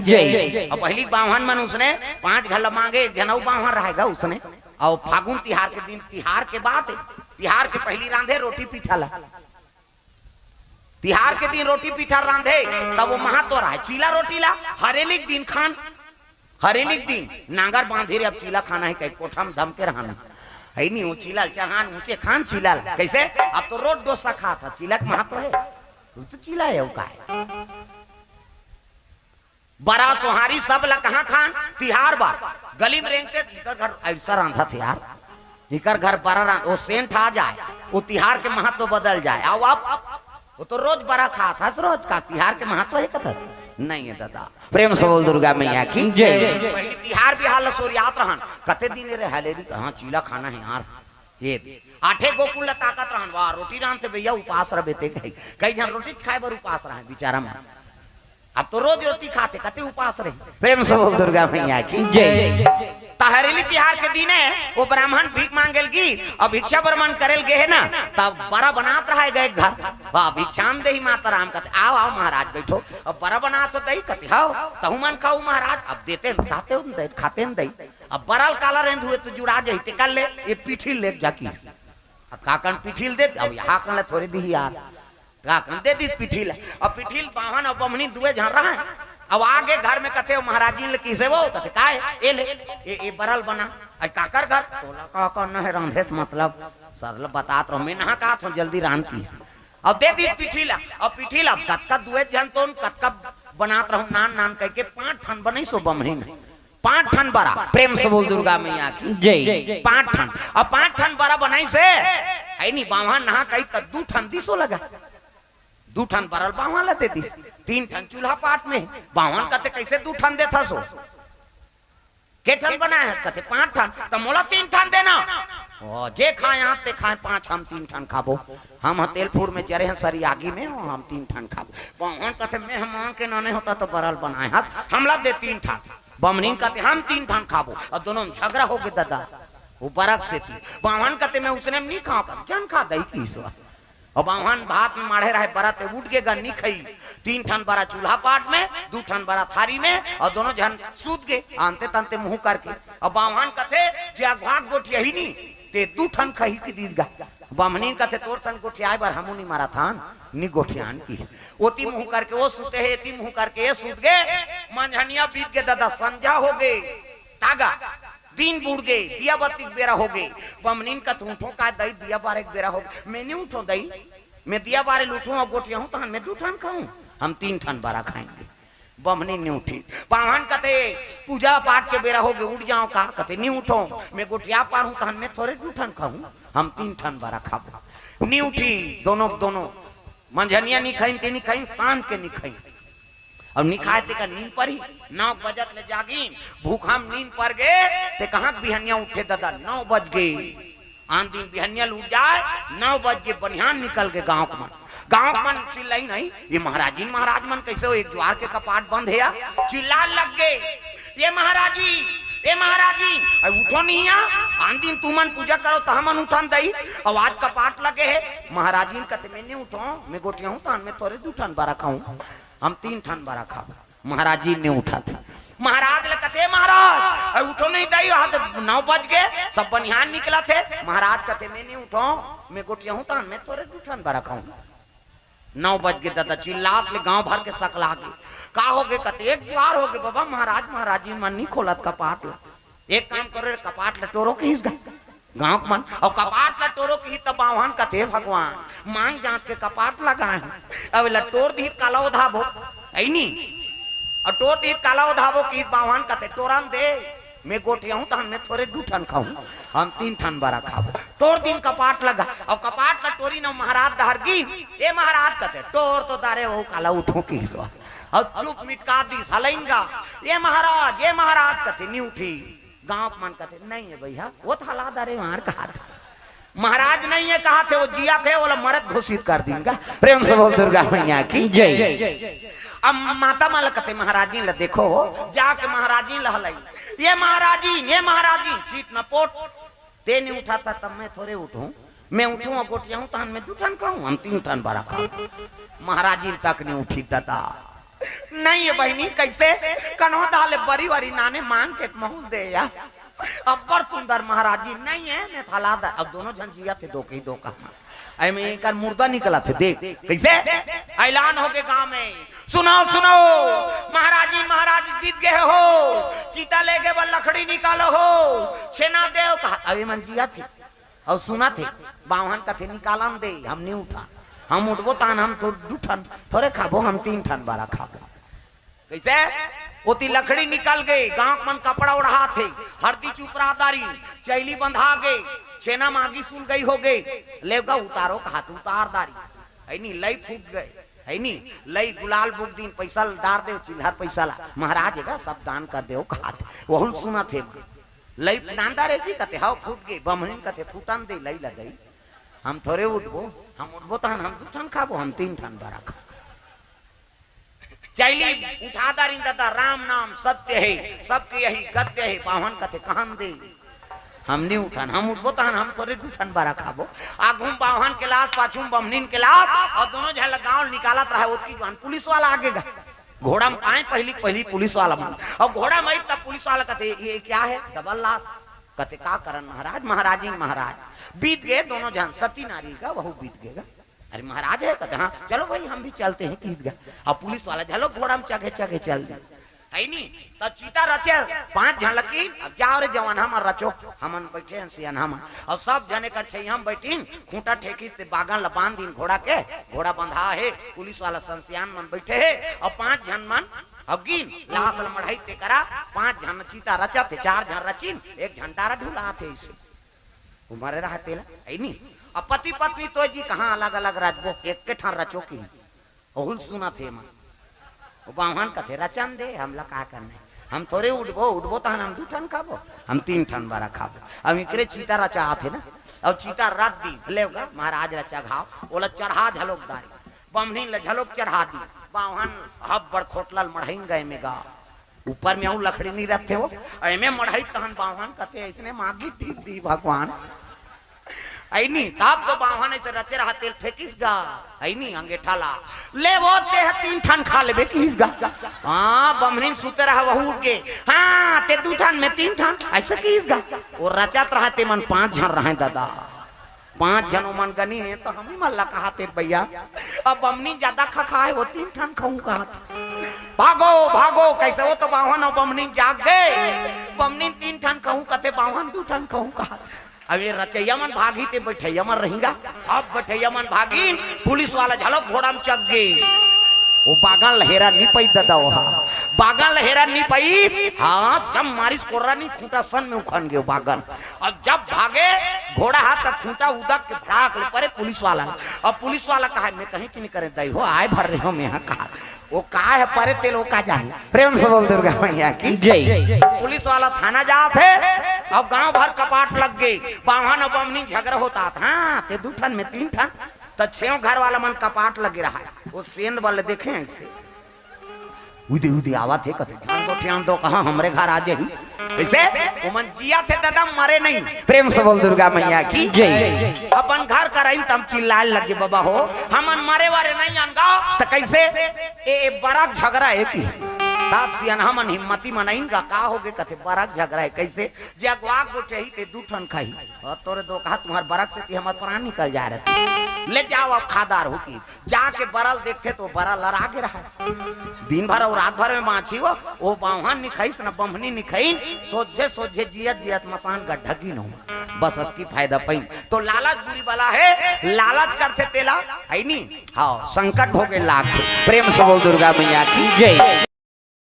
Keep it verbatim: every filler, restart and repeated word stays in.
जय। अउ पहिली बाम्हन मन उसने पांच घर ल मांगे, एक झन अउ बाम्हन रहय गा उसने। अउ फागुन तिहार के दिन, तिहार के बात हे, तिहार के पहिली रांधे रोटी पीठा ला। तिहार के दिन रोटी पीठा रांधे, तब वो महत्व रहय। चीला रोटी ला हरेली के दिन खान, हरेली के दिन नांगर बांधे रहे, अब चीला खाना हे कहि कोठा म धमके रहना। हे नहीं, वो चीला चढ़ान ऊंचे खान चीला ला। कइसे? अब तो रोज डोसा खात हे, चीला के महत्व हे। वो तो चीला हे, वो का हे? बरा सोहारी सब ला कहाँ खान? तिहार बर। गली म रेंगते, इकर घर अइसा रांधत हे यार, इकर घर बरा रांध, वो सेंट आ जाय, वो तिहार के महत्व बदल जाय। अउ अब वो तो रोज बरा खात हस, रोज का तिहार के महत्व हे कथस? नहीं हे ददा। प्रेम से बोल दुर्गा मैया की जय। पहिली तिहार बिहार ल सोरियात रहन, कते दिन रे हरेली, हाँ, चीला खाना हे यार। ये दे। आठे गोकुल ल ताकत रहन, वाह, रोटी रांधथे भैया, उपास रह बेते कही। कई झन रोटी खाय बर उपास रहय बिचारा मन। अब तो रोज रोटी खाथे, कते उपास रही। प्रेम से बोल दुर्गा मैया की जय। त हरेली तिहार के दिने वो ब्राम्हन भीख मांगे ल गिस, अउ भिक्षा बर मन करे ल गे हे ना, तब बरा बनात रहय गा एक घर। वाह, भिक्षाम देहि माता राम कथे, "आव, आव महाराज, बइठो।" अब बरा बनात हो दई कथे, "हव, तहू मन खाहू महाराज।" अब देते न खाते न दई, खाते न दई। अब बरा ल काला रेंधे हुए तो जुड़ा जाही, तेकर ले ये पीठी ल लेके जा किहिस। अब काकन पीठी ल दे, अब यहाँ कन ल थोरे दिही यार। काकन दे दिस पीठी ल। अब पीठी ल बाम्हन अउ बम्हनी दुए झन रहय। अब आगे घर में कथे, "ओ महाराजिन ल किहिसे वो?" कथे, "काय?" "ए ले, ए, ए बरा ल बना।" "अइ काकर घर?" "तोला का करना हे रांधे से मतलब?" सरला बतात रहो, मैं नहा कहात हंव, जल्दी रांध किहिस। अब दे दिस पीठी ल, अब पीठी ल, अब कतका दुए झन तो कतका बनात रहूं, नान नान कहिके पांच ठन बनइस ओ बम्हनी ल। पांच ठन बरा, प्रेम से बोल दुर्गा मैया की जय। पांच ठन, अब पांच ठन बरा बनइस हे, हे नहीं, बाम्हन नहा कही त दू ठन दिस ओला गा। दू ठन बरा ल बाम्हन ला दे दिस, तीन ठन चूल्हा पाट में। बाम्हन कथे, "कइसे दू ठन देथस ओ? के ठन बनाय हस?" कथे, "पांच ठन।" "त मोला तीन ठन देना।" "ओ, जे खाय आप ते खाय, पांच हम तीन ठन खाबो। हम ह तेलपुर में जरे हन सरियागी में, ओ हम तीन ठन खाबो।" बाम्हन कथे, "मैं ह मांग के लाने हों त बरा ल बनाय हस, हमला दे तीन ठन।" बम्हनी कथे, "हम तीन ठन खाबो।" अउ दोनों में झगरा होगे ददा। वो बरा के सेती बाम्हन कथे, "मैं उसने में नहीं खांव।" कथे, "झन खा दई किहिस।" अउ बाम्हन भात में माढ़े रहय बरा, ते उठ गे गा, नहीं खाइस। तीन ठन बरा चूल्हा पाट में, दू ठन बरा थारी में, अउ दोनों झन सूत गे आंते तंते मुंह करके। अउ बाम्हन कथे, "जे अघवा के गोठियाही नहीं, ते दू ठन खाही किहिस गा।" बम्हनी कथे, "तोर सन गोठियाय बर हमू नहीं मरत हन, नहीं गोठियान किहिस।" ओती मुंह करके ओ सूते हे, एती मुंह करके ए सूत गे। मंझनिया बीत गे ददा, संझा होगे। तागा, दिन बुड़ गे, दिया बत्ती के बेरा होगे। बम्हनी कथे, "उठों का दई, दिया बारे के बेरा होगे।" "मैं नहीं उठों दई, मैं दिया बारे ल उठों अउ गोठियाहूं, तहन मैं दू ठन खाहूं, हम तीन ठन बरा खाएंगे।" बम्हनी नहीं उठी। बाम्हन कथे, "पूजा पाठ के बेरा होगे, उठ जांव का?" कथे, "नहीं उठों, मैं गोठिया पारहूं, तहन मैं थोरे दू ठन खाहूं, हम तीन ठन बरा खाबो।" नहीं उठी, दोनों, दोनों मंझनिया नहीं खाइन, ते नहीं खाइन, सांझ के नहीं खाइन। अउ नहीं खाय तेकर नींद परही, नौ बजत ले जागिन, भूखा म नींद पर गे, ते कहाँ के बिहनिया उठे ददा, नौ बज गे। आन दिन बिहनिया ल उठ जाय, नौ बज गे, बनिहान निकल गे गांव के मन। गांव के मन चिल्लाइन, "नहीं, ये महाराजिन महाराज मन कइसे हो, एक दुवार के कपाट बंद हे या?" चिल्लाय लग गे, "ये महाराजी, ये महाराजी, अरे उठो नहीं या, आन दिन तुमन पूजा करव त हमन उठन दई, अउ आज कपाट लगे हे।" महाराजिन कथे, "मैं नहीं उठों, मैं गोठियाहूं, तहन मैं थोरे दू ठन बरा खाहूं, हम तीन ठन बरा खाबो।" महाराजिन नहीं उठत। महाराज ल कथे, "महाराज, अरे उठो नहीं दई, आज नौ बज गे, सब बनिहान निकलत हे।" महाराज कथे, "मैं नहीं उठों, मैं गोठियाहूं, तहन मैं थोरे दू ठन बरा खाहूं।" नौ बज गे ददा, चिल्लात ले गांव भर के सकला गे। "का होगे?" कथे, "एक दुवार होगे बबा, महाराज महाराजिन मन नहीं खोलत कपाट ला।" "एक काम करो रे, कपाट ला टोरो किहिस गा गांव के मन।" अउ कपाट ला टोरो किहिस त बाम्हन कथे, "भगवान, मांग जांच के कपाट लगाय हंव, अब एला टोर दिही त काला ओधाबो, अइ नहीं?" अउ टोर दिही त काला ओधाबो किहिस, बाम्हन कथे, "टोरन दे, मैं गोठियाहूं, तहन मैं थोरे दू ठन खाहूं, हम तीन ठन बरा खाबो।" टोर दिन कपाट लगा, अउ कपाट ला टोरिन अउ महाराज डहर गिन, "ए महाराज," कथे, "टोर तो दारे, वो काला उठों किहिस।" अउ चुप मिटका दिस, हलइन गा, "ए महाराज, ए महाराज," कथे, नहीं उठी। गांव के मन कथे, "नहीं हे भैया, वो तो हला दारे मार कहाथे।" महाराज नहीं हे कहाथे, वो जियाथे, ओला मरत घोषित कर दिन गा। प्रेम से बोल दुर्गा मैया की जय। अब माता मन ल कथे, "महाराजिन ल देखो, जाके महाराजिन ल हलई, ये महाराजिन, ये महाराजिन, सीट न पोट, ते नहीं उठा था, तब मैं थोरे उठूं, मैं उठूं अउ गोठियाहूं, तहन मैं दू ठन खाहूं, हम तीन ठन बरा खाहूं।" महाराजिन तक नहीं उठी ददा। नहीं है बहिनी, कैसे? कनो डाले बरी वरी नाने मांग के महूल दे या। अब्बड़ सुंदर महाराज जी, नहीं है, मैं थाला दा। अब दोनों झन जिया थे दो के ही दो कहा। अरे मैं एकर मुर्दा निकला थे, देख कैसे ऐलान हो के गांव में। सुनो, सुनो, महाराज जी, महाराज बीत गए हो, चिता लेके बर लकड़ी निकालो हो, छेना देव कहा। अभी मन जिया थे और सुना थे, बावन कथे निकालन दे, हम नहीं उठा, हम उठबो तान हम तो दू ठन थोरे खाबो, हम तीन ठन बरा खाबो। कैसे? ओती लकड़ी निकल गए, गांव मन कपड़ा ओढ़ा थे, हरदी चुपरा दारी, चैली बंधा गए, छेना मागी सुल गई हो गए, लेवगा उतारो कहा तू उतार दारी, है नी, लई फूट गए, है नी, लई गुलाल बुक दिन पैसा डार दे, चिल्हर पैसा ला, महाराज एगा सब दान कर दे कहा थे, वहुल सुना थे। लई नांदा रे जी कते, हाव फूट गए, बमहिन कते फूटन दे, लई लगई, हम थोरे उठबो, हम उठबो तहन हम दू ठन खाबो, हम तीन ठन बरा खाबो। चैली उठा दारिन दादा, राम नाम सत्य है, सबके यही गत्य है। बावन कथे कहन दे, हम नहीं उठन, हम उठबो तहन हम तोरे दू ठन बरा खाबो। आगू म बावन के लाश, पाछू म बमनिन के लाश, और दोनों झन ला गांव निकालत रहे। ओतकी जुआन पुलिस वाला आगे गा, घोड़ा म आए पहली पहली पुलिस वाला मन, और घोड़ा म आई तब पुलिस वाला कथे ये क्या है, डबल लाश। कथे का करन महाराज, महाराज ही महाराज, बीत गए दोनों झन, सती नारी का वहू बीत गए गा। अरे महाराज है कहते, हाँ चलो भाई हम भी चलते हैं कीद गा। अब पुलिस वाला झलो घोड़ा म चघे चघे चल दे, है नी? तब चिता रचे पांच झन लकीन, अब जाओ रे जवान हमर रचो, हमन बैठे हैं सियान हमन। और सब झन एकर छैया म बैठिन, खूंटा ठेकी ते बागन ला बांध दिन घोड़ा के, घोड़ा बंधा है, पुलिस वाला संसियान मन बैठे है, और पांच झन मन अब गिन लाश ल मढ़ई ते करा, पांच झन चिता रचत हे, चार झन रचिन, एक झन डारा ढुलात हे। इसे वो मरे रहा तेला, है नी? अब पति पत्नी तो जी कहाँ अलग अलग रचबो, एक के ठन रचो की। ओहुल सुना थे मन, वो बावन कथे रचन दे, हमला का करना है, हम थोरे उठबो, उठबो तहन हम दू ठन खाबो, हम तीन ठन बरा खाबो। अब इकरे चिता रचा आथे ना, और चिता रच दी, लेवगा महाराज रचा घाव, ओला चढ़ा झलोक दारी, बमनिन ल झलोक चढ़ा दी। बावन हब्बड़ खोटला ल मढ़इन गए में गा, ऊपर में अउ लकड़ी नहीं रखते हो, एमे मढ़ई तहन बावन कते ऐसने मागी ठीक दी भगवान। ऐनी तब तो बावन ऐसे रचे रहा तेल फेंकिस गा, ऐनी अंगेठा ला, ले वो ते तीन ठन खा लेबे किस गा। हाँ बमनिन सुते रहा वहू उठ के, हाँ ते दू ठन में तीन ठन ऐसे किस गा। वो रचत रहा ते मन पांच झन रहे दादा, पांच झन ओमन गनी हे तो हम ही मन ला कहा तेर भैया, अब बमनी ज्यादा खा खाए वो तीन ठन खाऊं कहा। भागो भागो, कैसे वो तो बावन और बमनी जाग गए, बमनी तीन ठन खाऊं कथे बावन दू ठन खाऊं कहा। अब ये रचैया मन भागी ते बैठैया मन रहेंगा। अब बैठैया मन भागी, पुलिस वाला झलक घोड़ा में चढ़ गए। वो बागन लहेरा नहीं पाई दादा, वहा बागन लहेरा नहीं पाई। हाँ जब मारिस कोर्रा नहीं खूंटा सन में उखन गए बागन। अब जब भागे घोड़ा हाथ का खूंटा उदक के भड़ाक ले परे पुलिस वाला। अब पुलिस वाला कहा मैं कहीं की नहीं करे दई हो, आए भर रहे हो मैं यहाँ कहा। वो का है परे तेल वो का जाने। प्रेम से बोल दुर्गा मैया की जय। पुलिस वाला थाना जात हे और गांव भर कपाट लग गए। बावन और बमनी झगड़ा होता था, हाँ ते दू ठन में तीन ठन, तो छेव घर वाला मन कपाट लगे रहा। वो सेंध वाले देखे ऐसे उदे उदे आवत हे कथे ध्यान दो ध्यान दो कहा हमरे घर आ जाही। ऐसे ओमन जिया थे दादा मरे नहीं। प्रेम से बोल दुर्गा मैया की जय। अपन घर कराइन तम चिल्लाए लगे बाबा हो, हमन मरे वारे नहीं अनगाओ। त कैसे ए, ए बरक झगड़ा है की? तब सियान हमन हिम्मती मनाइन का का हो गए कथे बरक झगड़ा है कैसे? जे अगवा गोठे ही ते दू ठन खाही। और तोरे दो कहा तुम्हार बरक से ती हमर प्राण निकल जा रहे थे। ले जाओ अब खादार हो की। जाके बरल देखते तो बरल लरा गे रहा। दिन भर और रात भर में बांची वो, वो बावहन निखाइस न बमहनी निखाइन, सोझे सोझे जियत जियत मसान गड्ढा गिन हो। बस अतकी फायदा पाइन। तो लालच बुरी बला है, लालच करथे तेला, है नी? हाँ, संकट हो गए लाग। प्रेम से बोल दुर्गा मैया की जय।